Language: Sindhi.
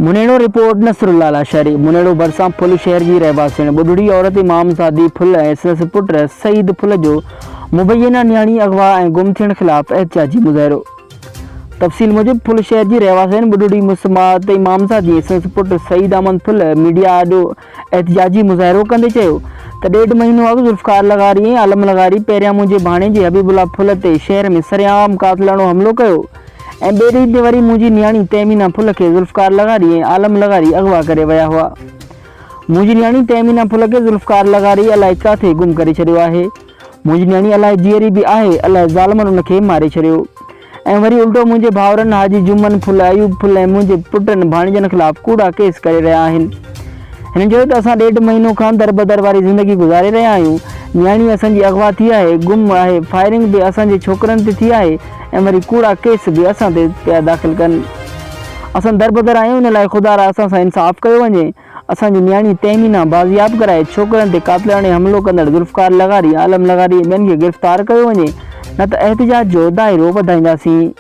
منيڙو، رپورٽ، نصرالله لاشاري، منيڙو ڀرسان ڦل شهر جي رهواسڻ ٻڍڙي عورت امام زادي ڦل ۽ سندس پٽ سعيد ڦل جو مبينا نياڻي اغوا ۽ گم ٿيڻ خلاف احتجاجي مظاهرو. تفصيل موجب ڦل شهر جي رهواسين ٻڍڙي مسمات امام زادي ۽ سندس پٽ سعيد احمد ڦل ميڊيا آڏو احتجاجي مظاهرو ڪندي چيو ته ڏيڍ مهينو اڳ ذوالفقار لغاري ۽ عالم لغاري پهريان منهنجي ڀاڻيجي حبيب الله ڦل تي شهر ۾ سرعام قاتلاڻو حملو ڪيو ۽ ٻئي ڏينهن تي وري منهنجي نياڻي تهمينه ڦل کي ذوالفقار لغاري ۽ عالم لغاري اغوا ڪري ويا هئا. منهنجي نياڻي تهمينه ڦل کي ذوالفقار لغاري الائي ڪاٿي گم ڪري ڇڏيو آهي. منهنجي نياڻي الائي جيئري به آهي الائي ظالمن ان کي ماري ڇڏيو. ۽ وري الٽو منهنجي ڀائرن حاجي جمن ڦل، ايوب ڦل ۽ منهنجي پٽن ڀاڻيجن خلاف ڪوڙا ڪيس ڪري رهيا آهن. هنن چيو ته اسان ڏيڍ مهينو کان دربدر واري زندگي گذاري رهيا آهيون، نياڻي اسان جي اغوا ٿي آهي، گم آهي، فائرنگ به اسان جي ڇوڪرن تي ٿي آهي ۽ وري ڪوڙا ڪيس به اسان تي پيا داخل ڪن. اسان دربدر آهيون ان لاء خدارا اسان سان انصاف ڪيو وڃي. اسان جي نياڻي تهمينه بازياب ڪرائي ڇوڪرن تي قاتلاڻي حملو ڪندڙ ذوالفقار لغاري، عالم لغاري ۽ ٻين کي گرفتار ڪيو وڃي نه ته احتجاج جو دائرو وڌائينداسين.